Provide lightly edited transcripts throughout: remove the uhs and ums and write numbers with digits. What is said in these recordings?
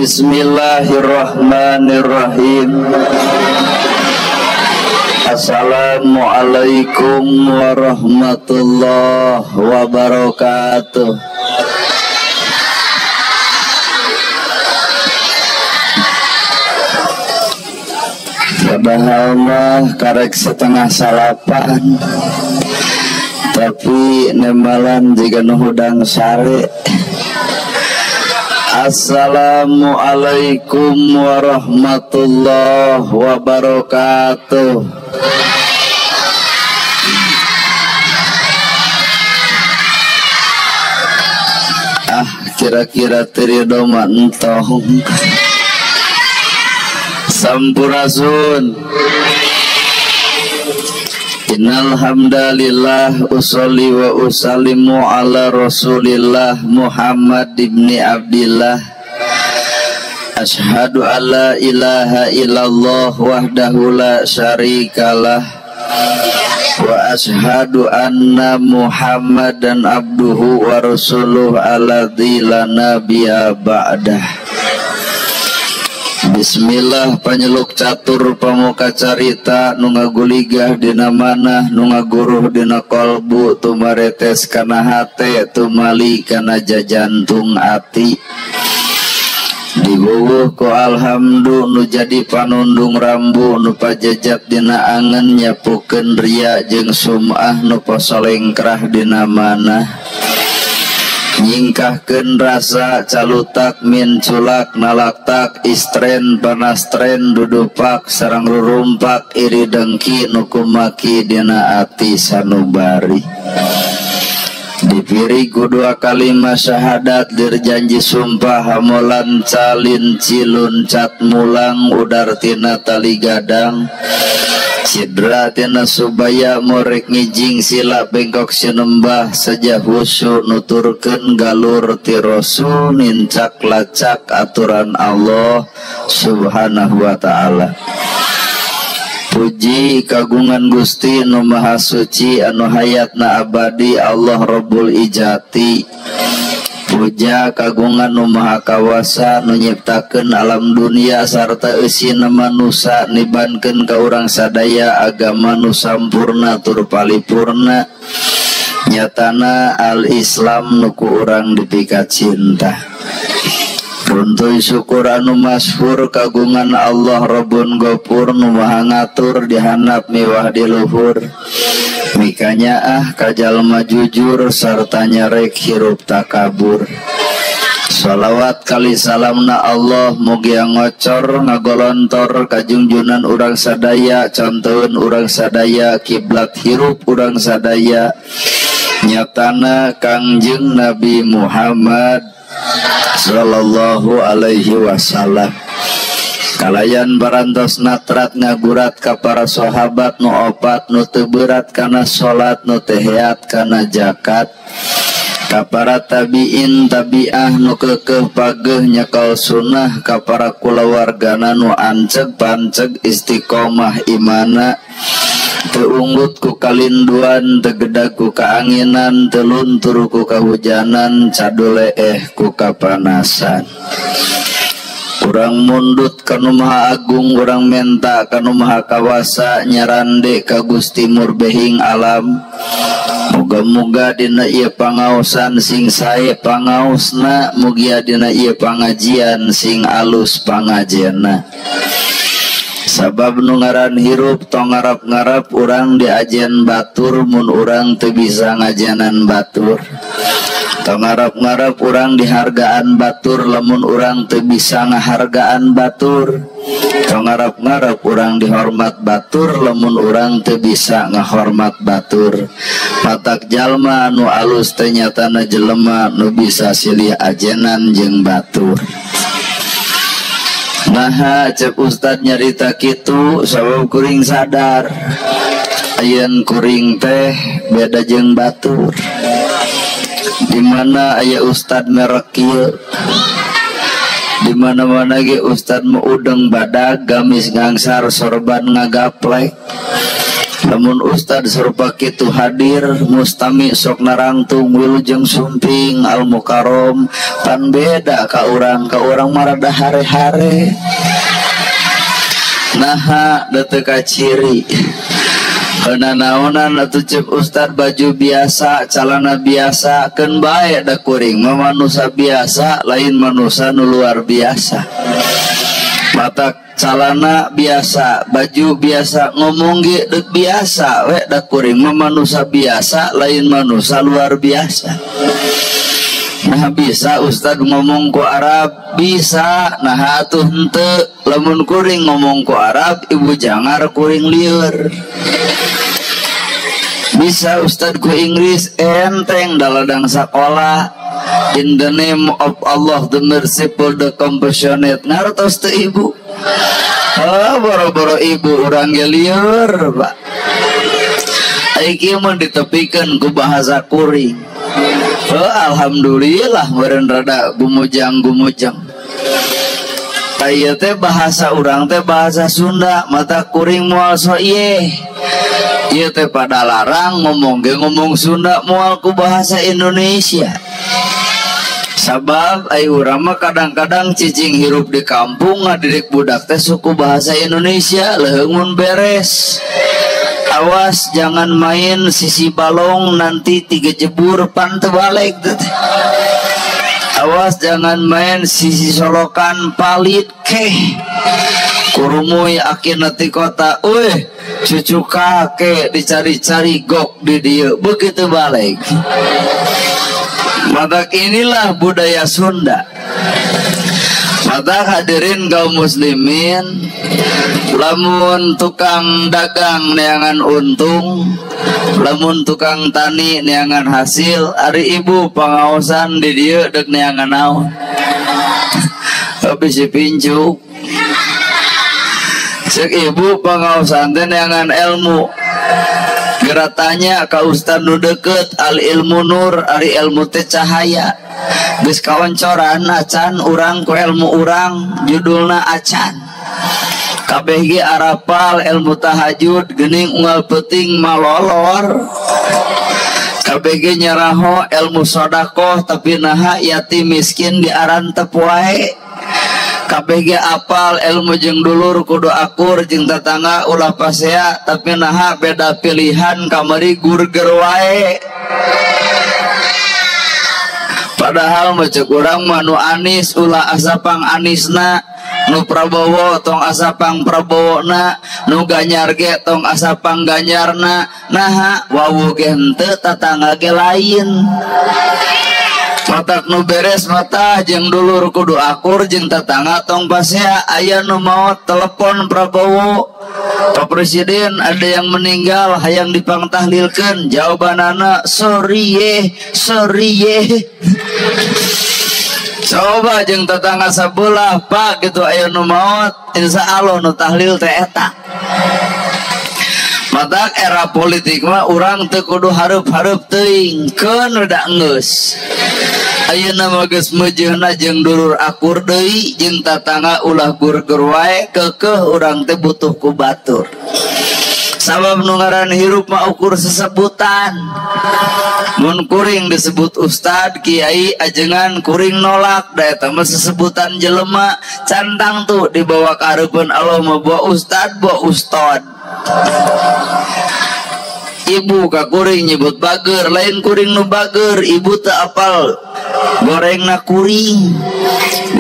Bismillahirrahmanirrahim. Assalamualaikum warahmatullahi wabarakatuh. Padahal mah karek 7:30, tapi nembalan jiga nu hudang sare. Assalamualaikum warahmatullahi wabarakatuh. Ah, kira-kira teu mah entong. Sampurasun. Innal hamdalillah usolli wa usallimu ala Rasulillah Muhammad ibni Abdillah. Ashhadu alla ilaha illallah wahdahu la syarikalah wa ashhadu anna Muhammadan abduhu wa rasuluh alladzi la nabiyya ba'dah. Bismillah panyeluk catur pamuka carita nu ngaguligah dina manah nu ngaguruh dina kolbu tumaretes kana hate tumali kana jajantung ati. Dibuwuh ku alhamdu nu jadi panundung rambu nu pajejat dina angen nyapukeun ria jeung sum'ah nu posolengkrah dina manah. Nyingkahkeun rasa calutak min culak nalaktak istren panastren dudupak sareng rurumpak iri dengki nu kumaki dina ati sanubari. Dipiri ku dua kalimat syahadat dirjanji sumpah hamolan calin cilun cat mulang udar tina tali gadang sidra tina subaya morek ngijing sila bengkok sinembah sejah husu nuturkeun galur ti rasul nincak lacak aturan Allah subhanahu wa ta'ala. Puji kagungan Gusti nu Maha Suci anu hayatna abadi Allah Rabbul Ijati. Puja kagungan nu Maha Kawasa nu nyiptakeun alam dunia sarta eusina manusa nibankeun ka urang sadaya agama nu sampurna tur palipurna nyatana al-Islam nu ku urang dipika cinta. Runtuy syukur anu masyhur kagungan Allah Rabbun Gofur nu maha ngatur dihandap miwah di luhur. Mikanya ah kajalma jujur sarta nyarek hirup takabur. Sholawat kali salamna Allah mugia ngocor ngagolontor kajungjunan urang sadaya contoheun urang sadaya kiblat hirup urang sadaya nyatana Kangjeng Nabi Muhammad sallallahu alaihi wasallam. Kalayan barantos natrat ngagurat ka para sahabat nu opat nu teu berat kana salat nu teu heat kana zakat ka para tabiin tabiah nu keukeuh pageuh nyekal sunnah ka para kulawargana nu anceg panceg istiqomah imana teu unggut ku kalinduan teu gedag ku kaanginan teu luntur ku kahujanan caduleeh ku kapanasan. Urang mundut ka nu Maha Agung urang menta ka nu Maha Kawasa nyarande ka Gusti Murbehing alam. Muga-muga dina ieu pangaosan sing sae pangaosna, mugia dina ieu pangajian sing alus pangajianna. Sabab nu ngaran hirup tong ngarap-ngarap urang diajen batur mun urang teu bisa ngajenan batur. Tong ngarap-ngarap urang dihargaan batur lamun urang teu bisa ngahargaan batur. Tong ngarap-ngarap urang dihormat batur lamun urang teu bisa ngahormat batur. Patak jalma nu alus teh nyatana jelema nu bisa silih ajenan jeung batur. Naha cek ustad nyarita kitu sabab kuring sadar ayeun kuring teh beda jeung batur. Di mana aya ustad merek kieu, di mana-mana ge ustad mau udeng badag gamis gangsar sorban ngagaplek. Lamun ustad serupa kitu hadir mustami sok narangtung wilujeng sumping al mukarrom pan beda ka urang marada hare-hare. Naha da teu kaciri. Nanaonan atuh cek ustad baju biasa, calana biasa, keun bae da kuring mah manusia biasa, lain manusia nu luar biasa. Mata calana biasa, baju biasa, ngomong ge deuk biasa we da kuring mah manusia biasa, lain manusia luar biasa. Nah bisa ustad ngomong ku Arab, bisa, nah atuh henteu. Lamun kuring ngomong ku Arab, ibu jangar kuring lieur. Bisa ustad ku Inggris, enteng daladang sakola. In the name of Allah the merciful the compassionate. Ngartos teu ibu? Oh, boro-boro ibu urang ge lieur, Pak. Ai kieu mah ditepikeun ku bahasa kuring. Oh, alhamdulillah meureun rada gumujang-gumujang. Ieu teh bahasa urang teh bahasa Sunda, mata kuring moal so ieu. Ieu teh pada larang ngomong ge ngomong Sunda moal ku bahasa Indonesia. Sabab ai urang mah kadang-kadang cicing hirup di kampung ngadidik budak teh suku bahasa Indonesia leuheung beres. Awas jangan main sisi balong nanti tiga jebur pan terbalik. Awas jangan main sisi solokan palit keh. Kurumui akhirna ti kota, weh cucu kakek dicari-cari gok di dia begitu balik. Maka inilah budaya Sunda. Maka hadirin kaum muslimin, lamun tukang dagang neangan untung, lamun tukang tani neangan hasil, ari ibu pangaosan di dieu deuk neangan naon. Tapi si pincuk. Cek ibu pangaosan teh neangan ilmu. Geura tanya ka ustad nu deukeut, al ilmu nur, ari ilmu teh cahaya. Geus kaoncoran acan urang ku ilmu urang, judulna acan. Kabeh ge arapal ilmu tahajud geuning unggal peuting malolor. Kabeh ge nyaraho ilmu sodakoh tapi naha yatim miskin diarantep wae. Kabeh ge apal ilmu jeung dulur kudu akur jeung tetangga ulah pasea tapi naha beda pilihan kamari gurger wae. Padahal mah ceuk urang mah nu anis ulah asapang anisna, nu Prabowo tong asapang Prabowona, nu Ganjar ge tong asapang Ganjarna, naha wawuh ge henteu tatangga ge lain. Matak nu beres mata jeung dulur kudu akur jeung tetangga tong pasea. Aya nu maot telepon Prabowo, Pak Presiden ada yang meninggal hayang dipangtahlilkeun, jawabanana sorry ye, sorry ye. Coba jeung tetangga sabelah Pak gitu aya nu maot, insya Allah nu tahlil teh eta. Matak era politik mah urang teu kudu hareup-hareup teuing, keun da geus. Ayeuna mah geus meujeuhna jeung dulur akur deui jeung tatangga ulah gurger wae, keukeuh urang teh butuh ku batur. Sabab nu ngaran hirup mah ukur sesebutan. Mun kuring disebut ustad, kiai, ajengan kuring nolak, da eta mah sesebutan jelema. Cantang tuh dibawa ka hareupeun Allah mah bawa ustad, bawa ustad. Ibu ka kuring nyebut bager, lain kuring nu bager, ibu teu apal gorengna kuring.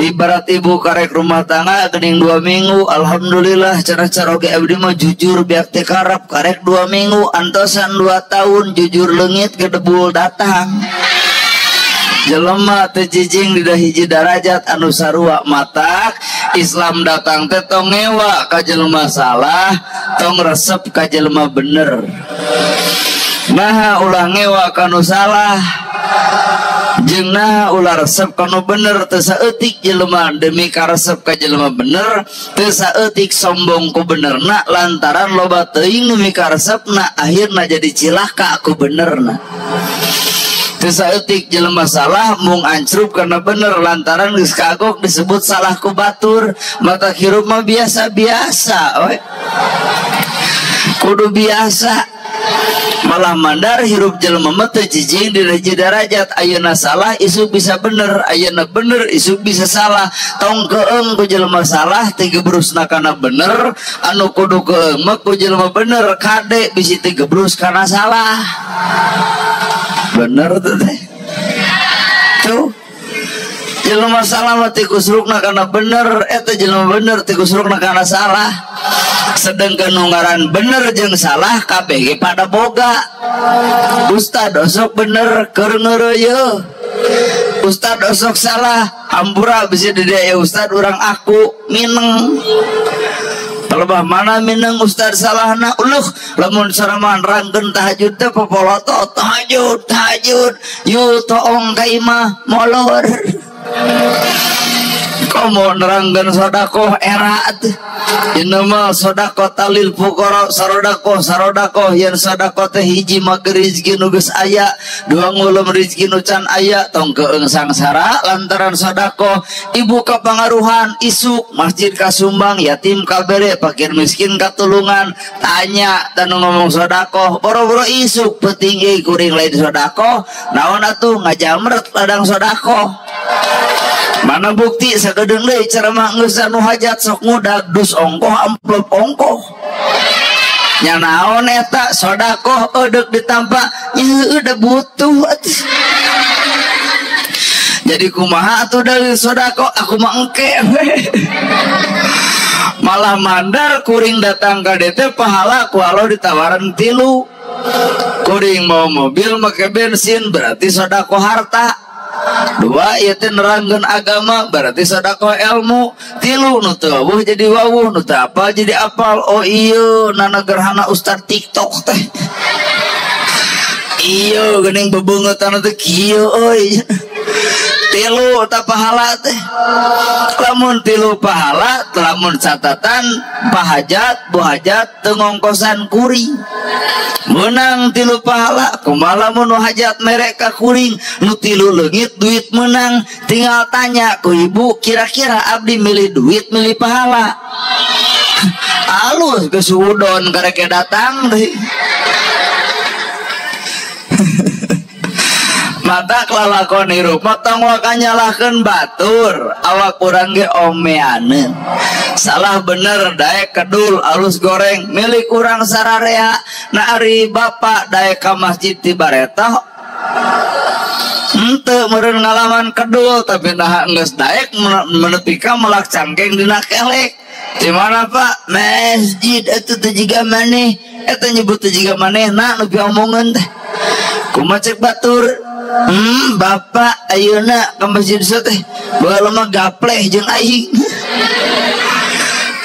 Ibarat ibu karek rumah tangga geuning 2 minggu, alhamdulillah cenah caroge abdi mah jujur biak teh karep karek 2 minggu, antosan 2 tahun jujur leungit gedebul datang. Jelema teu cicing di hiji darajat anu sarua. Matak Islam datang teh tong ngewa ka jelema salah, tong resep ka jelema bener. Naha ulah ngewa ka nu salah, jeung naha ulah resep ka nu bener. Teu saeutik jelema demi karesep ka jelema bener, teu saeutik sombong ku benerna lantaran loba teuing nu mikaresepna akhirna jadi cilaka ku benerna. Teu saeutik jelema salah mung ancrub karena bener lantaran geus kagok disebut salah ku batur. Mata hirup mah biasa-biasa we. Kudu biasa. Malah mandar hirup jelema mah teu cicing dina hiji darajat. Ayeuna salah isuk bisa bener, ayeuna bener isuk bisa salah. Tong keeng ku jelema salah teu gebrusna kana bener, anu kudu keeng mah ku jelema bener kade bisi teu gebrus kana salah. Bener teu teh? Tuh. Jelema salah mah teu kusrukna kana bener, eta jelema bener teu kusrukna kana salah. Sedangkan nu ngaran bener jeung salah kabeh ge pada boga. Ustad osok bener keur ngeureuyeuh. Ustad osok salah hampura bisi di dieu ustad urang aku mineng. Pelebah mana mineng ustad salahna uluh lamun saraman rangkeun tahajud teh popoloto tahajud tahajud yu toong ka imah molor. Komo nerangkeun sodakoh era atuh. Inama sodakoh talil fuqara sarodakoh sarodakoh yen sodakoh teh hiji mah rezeki nu geus aya, dua ngulum rezeki nu can aya, tong keung sangsara lantaran sodakoh. Ibu kapangaruhan isuk masjid kasumbang, yatim kabere, fakir miskin katulungan. Tanya tanu ngomong sodakoh, boro-boro isuk peuting euy kuring lain sodakoh, naon atuh ngajamret ladang sodakoh. Mana bukti sakedeung deui ceramah geus anu hajat sok ngudag dus ongkoh amplop ongkoh. Nya naon eta sodakoh eudeuk ditampa nya heueuh da butuh atuh. Jadi kumaha atuh dalil sodakoh aku mah engke we. Malah mandar kuring datang ka dieu teh pahala ku alo ditawaran tilu. Kuring mau mobil make bensin berarti sodakoh harta. Dua ieu teh nerangkeun agama berarti sodakoh ilmu. Tilu nu teu wawuh jadi wawuh, nu teu apal jadi apal. Oh iya nana gerhana ustad TikTok teh. Iya geuning bebeungeutana teh kieu euy. Tilu ta pahala teh. Lamun tilu pahala, lamun catatan pahajat, buhajat teu ngongkosan kuring. Menang tilu pahala, kumaha lamun nu hajat mere ka kuring, nu tilu leungit duit menang. Tinggal tanya ku ibu, kira-kira abdi milih duit milih pahala. Alus geus suudon karek datang deui. Mata lalakon hirup mah tong waka nyalahkeun batur, awak urang ge omeaneun. Salah bener daek kedul alus goreng milik urang sararea. Na ari bapak daek ka masjid ti bareta henteu meureun ngalaman kedul tapi naha geus daek menepi ka melak cangkeng dina kelek. Di mana Pak? Masjid eta teh jiga maneh, eta nyebut teh jiga manehna nu piomongeun teh. Kumaha cek batur? Bapak ayeuna ka masjid teh baheula mah gapleh jeung aing.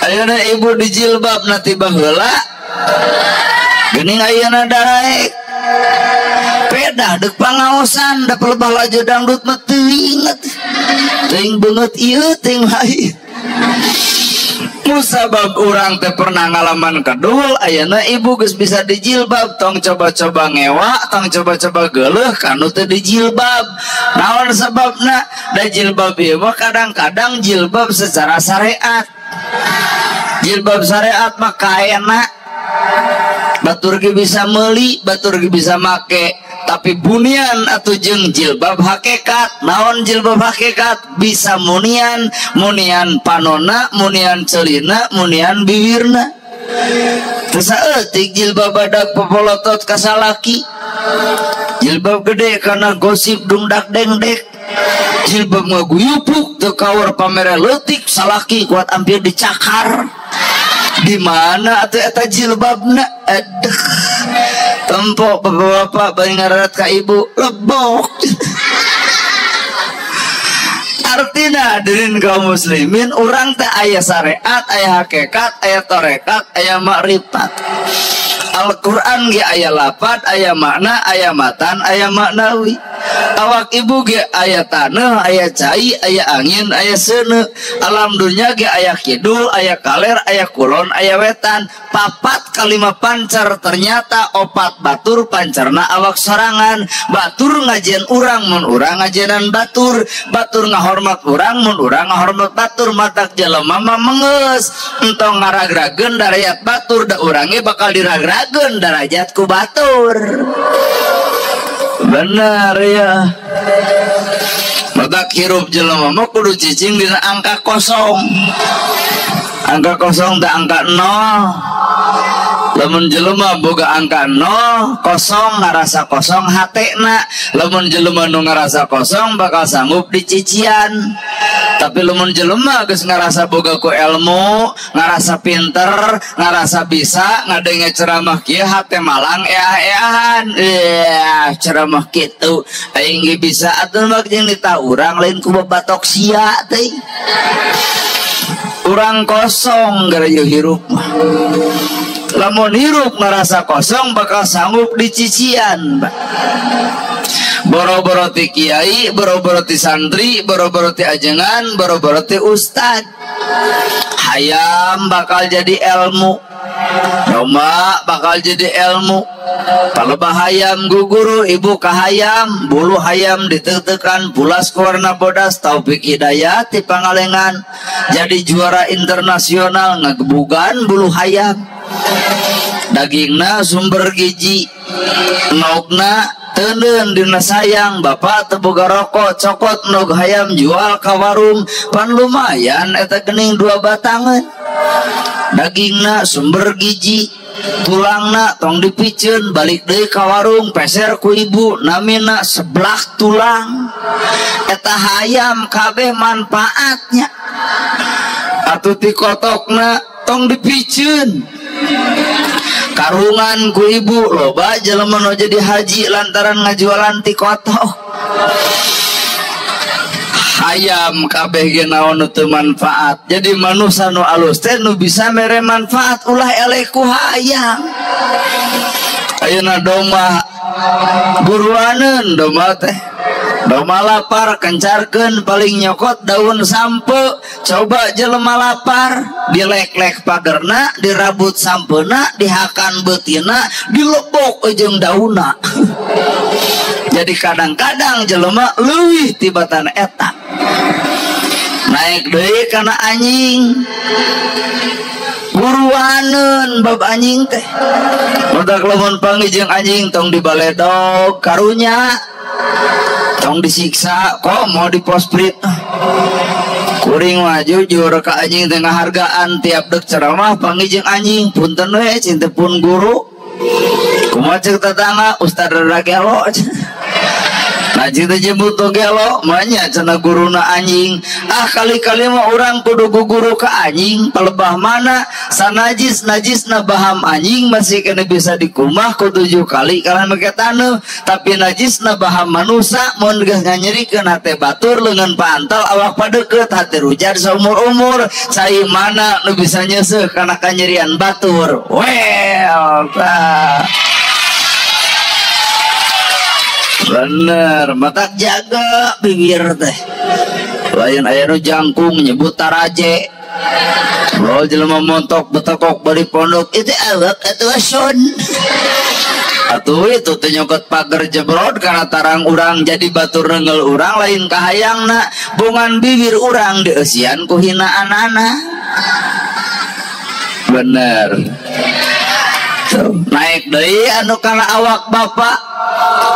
Ayeuna ibu dijilbab na ti baheula geuning ayeuna daraek. Pedah deuk pangaosan da pelebah laju dangdut mah teuing atuh. Teuing beungeut ieu teuing lain. Musabab urang teh pernah ngalaman kedul ayeuna ibu geus bisa dijilbab, tong coba-coba ngewa, tong coba-coba geuleuh kanu teu dijilbab. Naon sababna? Da jilbab ieu mah kadang-kadang jilbab secara syariat. Jilbab syariat mah kaena batur ge bisa meuli, batur ge bisa make. Tapi bunian atau jeung jilbab hakikat. Naon jilbab hakikat? Bisa munian, munian panona, munian celina, munian bibirna. Teu saeutik jilbab badak popolotot ka salaki. Jilbab gede karena gosip dungdak dengdek. Jilbab ngaguyupuk teu kaur pamere leutik salaki kuat hampir dicakar. Di mana atuh eta jilbabna? Aduh. Tempok bapak-bapak bari ngararat ka ibu lebok. Artina hadirin kaum muslimin, urang teh aya syariat, aya hakikat, aya tarekat, aya makrifat. Al-Quran ge aya lapad, aya makna, aya matan, aya maknawi. Awak ibu ge aya taneuh, aya cai, aya angin, aya seuneu. Alam dunya ge aya kidul, aya kaler, aya kulon, aya wetan. Papat kalima pancer ternyata opat batur pancerna awak sorangan. Batur ngajian urang mun urang ngajianan batur, batur ngahormat urang mun urang ngahormat batur. Matak jelema mah mengeus entong ngaragrageun darajat batur, da urange bakal diragrageun darajat ku batur. Bener ya. Matak hirup jelema mah kudu cicing dina angka kosong. Angka kosong teh angka 0. Lamun jelema boga angka 0 kosong ngarasa kosong hatena. Lamun jelema nu ngarasa kosong bakal sanggup dicician. Tapi lamun jelema geus ngarasa boga ku ilmu, ngarasa pinter, ngarasa bisa, ngadenge ceramah kieu hate malang eah-eahan. Eah, ceramah kitu aing ge bisa atuh mah jeung ditah urang lain ku babatok sia teh. Urang kosong gara ieu hirup mah. Lamun hirup ngerasa kosong bakal sanggup dicician. Boro-boro ti kiai, boro-boro ti santri, boro-boro ti ajengan, boro-boro ti ustad. Hayam bakal jadi ilmu, domba bakal jadi ilmu. Palebah hayam guguru ibu kahayam, bulu hayam ditetekan pulas ku warna bodas, Taufik Hidayat ti Pangalengan jadi juara internasional ngagebugan bulu hayam. Dagingna sumber gizi, nogna teuneun dina sayang. Bapak teu boga rokok, cokot nog hayam jual ka warung, pan lumayan eta geuning 2 batangan. Dagingna sumber gizi, tulangna tong dipiceun, balik deui ka warung peser ku ibu, namina seblak tulang. Eta hayam kabeh manfaatnya. Atuh ti kotokna tong dipiceun, karungan ku ibu. Loba jelema nu jadi haji lantaran ngajualan ti kotok. Hayam kabeh ge naon nu teu manfaat. Jadi manusia nu alus teh nu bisa mere manfaat, ulah eleh ku hayam. Ayeuna domba buruaneun domba teh. Domba lapar kencarkeun paling nyokot daun sampe. Coba jelema lapar dilek-lek pagerna, dirabut sampena, dihakan beutina, dilebok jeung daunna. Jadi kadang-kadang jelema leuwih tibatan eta. Naik deui kana anjing. Buruaneun bab anjing teh. Budak lamun panggih jeung anjing tong dibaledog karunya. Tong disiksa kok mau di posprit. Kuring mah jujur ka anjing teh ngahargaan, tiap dek ceramah panggih jeung anjing punten we cinta pun guru. Kumaha ceuk tetangga ustad rada gelo. Nah cinta jemput gelo manya cenah guruna anjing. Ah kali-kali mah urang kudu guguru ka anjing. Palebah mana sanajis najisna baham anjing masih kena bisa dikumah ku 7 kali kalah make taneuh. Tapi najisna baham manusa mun geus nganyerikeun hate batur leungeun pantal awak padeukeut hate rujar saumur-umur. Cai mana nu bisa nyeuseuh kana kanyerian batur. Well tah. Bener, matak jaga bibir teh. Lain aya nu jangkung nyebut taraje. Oh jelema montok betekok bari pondok itu awak atuh son. Atuh itu teh nyokot pager jebrod kana tarang urang jadi batur nenggel urang lain kahayangna. Bongan bibir urang dieusian ku hinaanana. Bener. Tuh, naik deui anu kana awak bapak.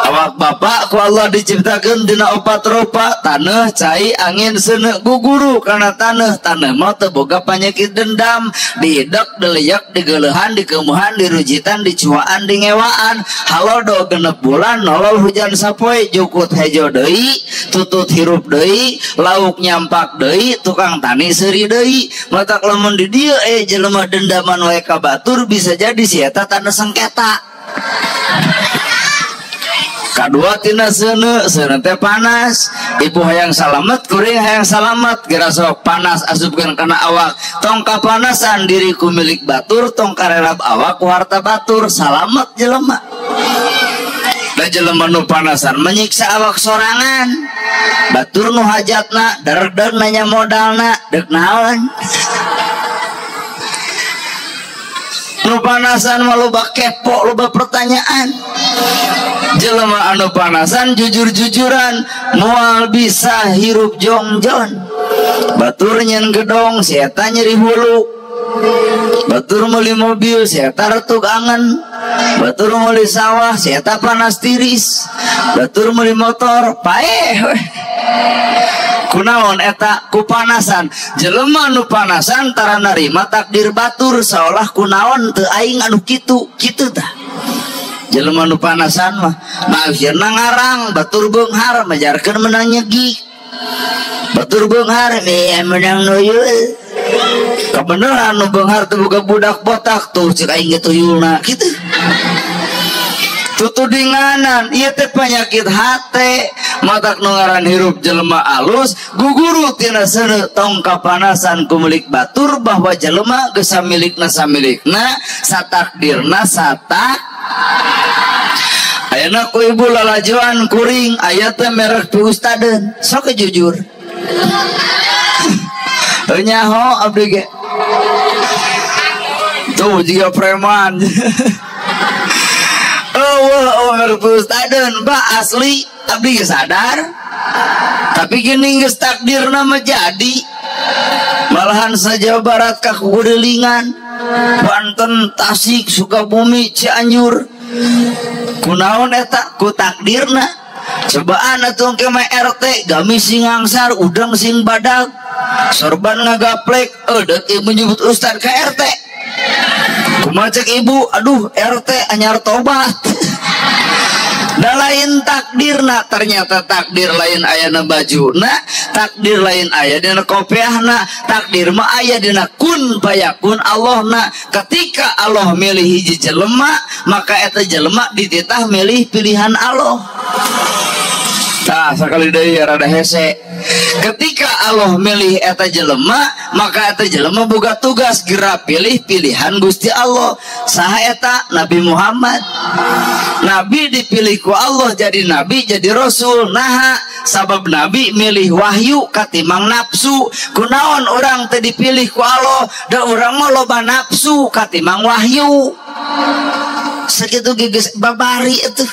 Awak bapak ku Allah diciptakeun dina opat rupa, taneuh, cai, angin, seuneu, guguru kana taneuh. Taneuh mah teu boga panyakit dendam, diidek, diliek, digeuleuhan, dikeumuhan, dirujitan, dicuaan, dingewaan. Halodo 6 bulan nolol hujan sapoe, jukut hejo deui, tutut hirup deui, lauk nyampak deui, tukang tani seuri deui. Matak lamun di dieu jelema dendaman wae ka batur bisa jadi si eta taneuh sengketa. Kadua tina seuneu, seuneu teh panas. Ibu hayang salamet, kuring hayang salamet. Geura sok panas asupkeun kana awak. Tong kapanasan diriku milik batur, tong karerap awak ku harta batur. Salamet jelema. Da jelema nu panasan menyiksa awak sorangan. Batur nu hajatna, der-der nanya modalna, deuk naon. Nu panasan mah loba kepo, loba pertanyaan. Jelema anu panasan jujur-jujuran, moal bisa hirup jongjon. Batur nyen gedong, si eta nyeri hulu. Batur meuli mobil, si eta retug angen. Batur meuli sawah, si eta panas tiris. Batur meuli motor, paeh. Kunaon eta kupanasan. Jelema nu panasan tara narima takdir batur seolah kunaon teu aing anu kitu kitu tah. Jelema nu panasan mah akhirna ngarang batur beunghar majarkeun menang nyegi. Batur beunghar menang nuyul. Kebeneran nu beunghar teu boga budak botak tuh cek aing ge tuyulna kitu. Tutudinganan ieu teh penyakit hate. Matak nu ngaran hirup jelema alus guguru tina seuneu tong kapanasan ku milik batur bahwa jelema geus samilikna samilikna satakdirna satak. Ayeuna ku ibu lalajoan kuring aya teh merek pi ustadeun sok jujur. Teu nyaho abdi ge. Tuh jiga preman. Oh, merek pi ustadeun bah asli abdi geus sadar. Tapi gini geus takdirna mah jadi. Malahan sa Jawa Barat ka kugudelingan, Banten, Tasik, Sukabumi, Cianjur. Kunaon eta ku takdirna. Cobaan atuh engke mah RT gami sing angsar, udang sing badag, sorban ngagaplek, deuk ieu menyebut ustad ka RT. Kumaha cek ibu, aduh RT anyar tobat. Da lain takdirna, ternyata takdir lain ayana bajuna, takdir lain aya dina kopiahna, takdir mah aya dina kun payakun Allahna. Ketika Allah milih hiji jelema, maka eta jelema dititah milih pilihan Allah. Tah sakali deui rada hese. Ketika Allah milih eta jelema, maka eta jelema boga tugas geura pilih pilihan Gusti Allah. Saha eta? Nabi Muhammad. Nabi dipilih ku Allah jadi nabi, jadi rasul. Naha sabab nabi milih wahyu katimang nafsu. Kunaon urang teh dipilih ku Allah? Da urang mah loba nafsu katimang wahyu. Sakitu geus babari atuh.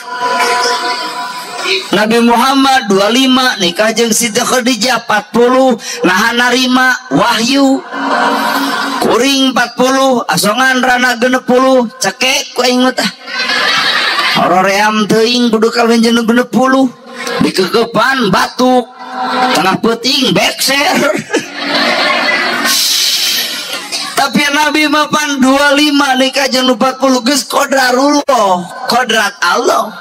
Nabi Muhammad 25 nikah jeung Siti Khadijah 40 naha narima wahyu. Kuring 40 asongan rana 60 cekek ku aing mah tah. Horoream teuing kudu kawin jeung 60 dikekepan batuk tengah peuting bekser. Tapi Nabi mapan 25 nikah jeung 40 geus kodrarullah, kodrat Allah.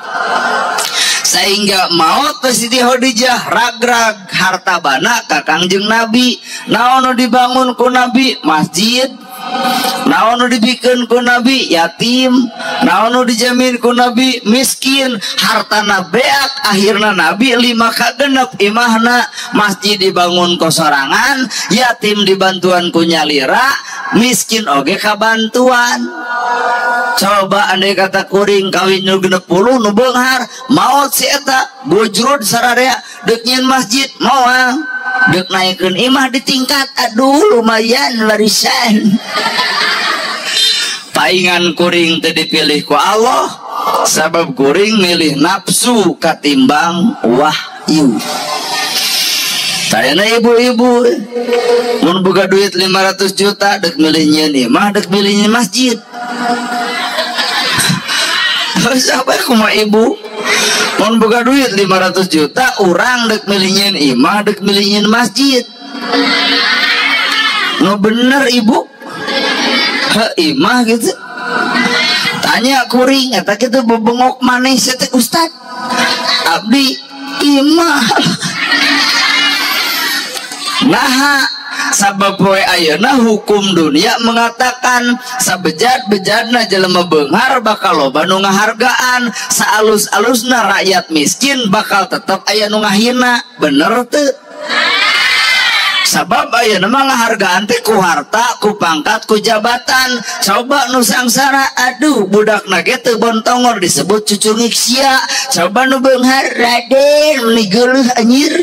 Sehingga maot Siti Khadijah ragrag harta bana ka Kangjeng Nabi. Naon nu dibangun ku Nabi? Masjid. Naon nu dibikeun ku Nabi? Yatim. Naon nu dijamin ku Nabi? Miskin. Hartana beak, akhirna Nabi 5 ka 6 imahna. Masjid dibangun ku sorangan, yatim dibantuan ku nyalira, miskin oge kabantuan. Coba andai kata kuring kawin nu 60 nu beunghar, maot si eta bujrud sararea deuk nyieun masjid moal, deuk naikeun imah di tingkat, aduh lumayan warisan. Paingan kuring teu dipilih ku Allah sabab kuring milih nafsu katimbang wahyu. Tayana ibu-ibu mun boga duit 500 juta deuk milih nyieun imah deuk milih nyieun masjid. Siapa kumaha ibu? Mun boga duit 500 juta urang deuk milih nyieun imah deuk milih nyieun masjid. Nu bener ibu? Heuh imah gitu. Tanya kuring eta kitu bebengok maneh teh ustad. Abdi imah. Naha sabab poe ayeuna hukum dunia mengatakan sabejat-bejatna jelema beunghar bakal loba nu ngahargaan, saalus-alusna rakyat miskin bakal tetep aya nu ngahina. Bener teu? Sabab ayeuna mah ngahargaan teh ku harta, ku pangkat, ku jabatan. Coba nu sangsara, aduh budakna ge teu bontongor disebut cucu ngiksia. Coba nu beunghar raden meni geuleuh anjir.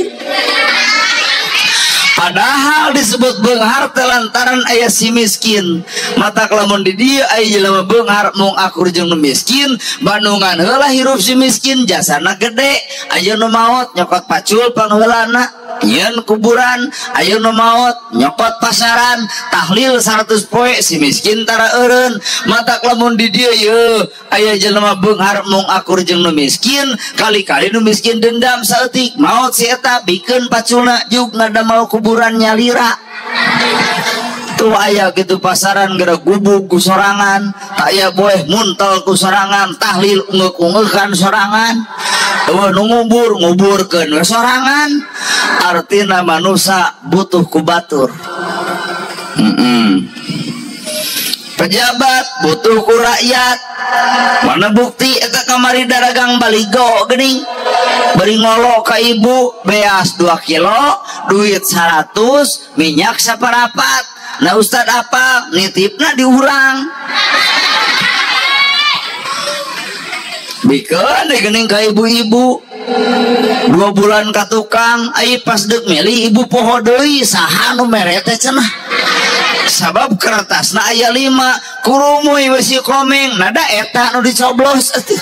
Padahal disebut beunghar teh lantaran aya si miskin. Matak lamun di dieu aya jelema beunghar mung akur jeung nu miskin, bandungan heula hirup si miskin jasana gede. Aya nu maot nyokot pacul pangheulana, nyieun kuburan, aya nu maot nyokot pasaran, tahlil 100 poe si miskin tara eureun. Matak lamun di dieu yeuh aya jelema beunghar mung akur jeung nu miskin, kali-kali nu miskin dendam saeutik maot si eta bikeun paculna jug ngadamel kuburan nyalira. Tuh aya gitu pasaran geura gubug ku sorangan, tak aya boleh muntel ku sorangan, tahlil ungeuk-ungeukan sorangan, eueuh nu ngubur nguburkeun we sorangan. Artina manusa butuh ku batur. Pejabat butuh ku rakyat. Mana bukti eta kamari daragang baligo geuning. Beri ngolo ka ibu beas 2 kilo, duit 100, minyak saparapat. Nah ustad apa nitipna diurang. Bikeun deui geuning ka ibu-ibu. 2 bulan ka tukang, ai pas deuk milih ibu poho deui saha nu mere teh cenah. Sabab kertasna aya 5, kurumuy we si komeng, nada eta nu dicoblos atuh.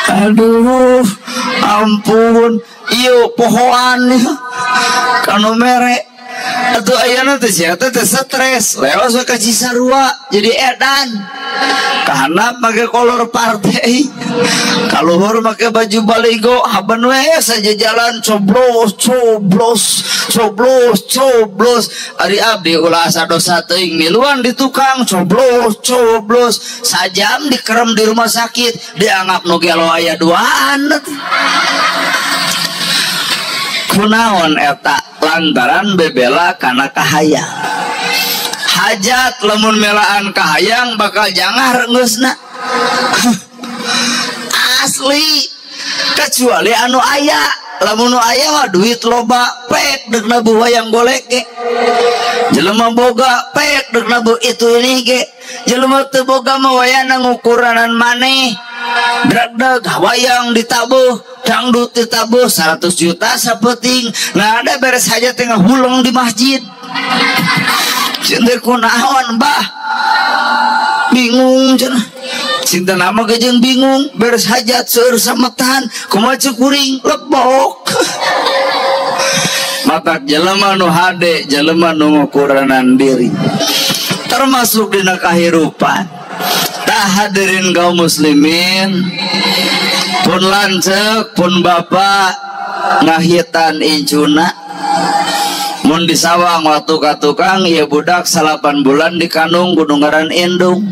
Aduh, ampun, ieu pohoan kanu mere. Atuh ayeuna teh sia teh stres, leos we ka Cisarua jadi edan. Kahanap make kolor partai, kaluhur make baju baligo, haben we saja jalan coblos coblos coblos coblos. Ari abdi ulah asa dosa teuing miluan di tukang coblos coblos, sajam dikerem di rumah sakit dianggap nu gelo aya duaan. Kunaon eta lantaran bebela kana kahayang. Hajat lamun melaan kahayang bakal jangar geusna. Asli kecuali anu aya, lamun nu aya mah duit loba pek deuk nabuh wayang golek ge. Jelema boga pek deuk nabuh itu ini ge. Jelema teu boga mah wayana ngukuranan maneh. Dragdag wayang ditabuh, dangdut ditabuh 100 juta sapeting. Nah ada beres hajat tengah huleng di masjid. Cinta kunaon bah, bingung cenah. Cinta nama gejeng bingung, beres hajat seueur sametan, kumaha ceuk kuring lebok. Matak jelema nu hade, jelema nu ngukuranan diri. Termasuk dina kahirupan. Tah hadirin kaum muslimin, pun lanceuk pun bapak ngahitan incuna. Mun disawang waktu ka tukang ieu budak 8 bulan dikandung kudu ngaran indung.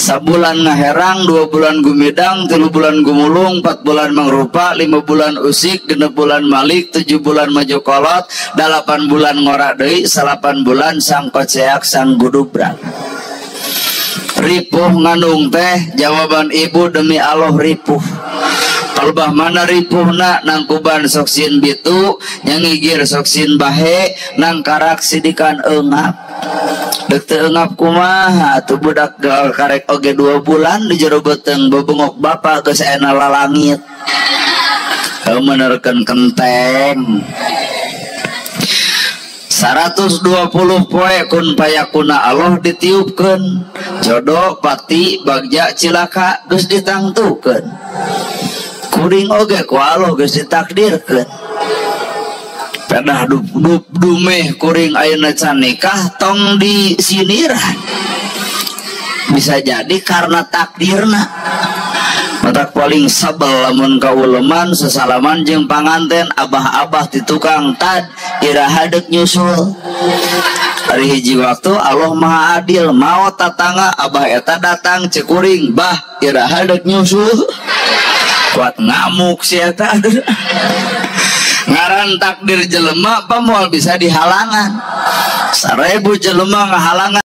Sabulan ngaherang, 2 bulan gumidang, 3 bulan gumulung, 4 bulan mangrupa, 5 bulan usik, 6 bulan malik, 7 bulan maju kolot, 8 bulan ngora deui, 8 bulan sang koceak sang gudubrak. Ripuh ngandung teh, jawaban ibu demi Allah ripuh. Palebah mana ripuhna, nangkuban soksin bitu, nyangigir soksin bahe, nangkarak sidikan eungap. Dek teu eungap kumaha atuh budak karek oge 2 bulan di jero beuteung bebengok bapa geus ena lalangit. Menerkeun kenteng. 120 poe kun payakuna Allah ditiupkeun. Jodoh pati bagja cilaka geus ditangtukeun. Kuring oge ku Allah geus ditakdirkeun. Pedah dumeh kuring ayeuna can nikah tong disiniran. Bisa jadi karena takdirna. Matak paling sebel lamun kauleman sesalaman jeung panganten abah-abah di tukang tad iraha deuk nyusul. Ari hiji waktu Allah Maha Adil maot tatangga abah eta datang ceuk kuring bah iraha deuk nyusul. Kuat ngamuk si eta. Ngaran takdir jelema apa moal bisa dihalangan. 1000 jelema ngahalangan.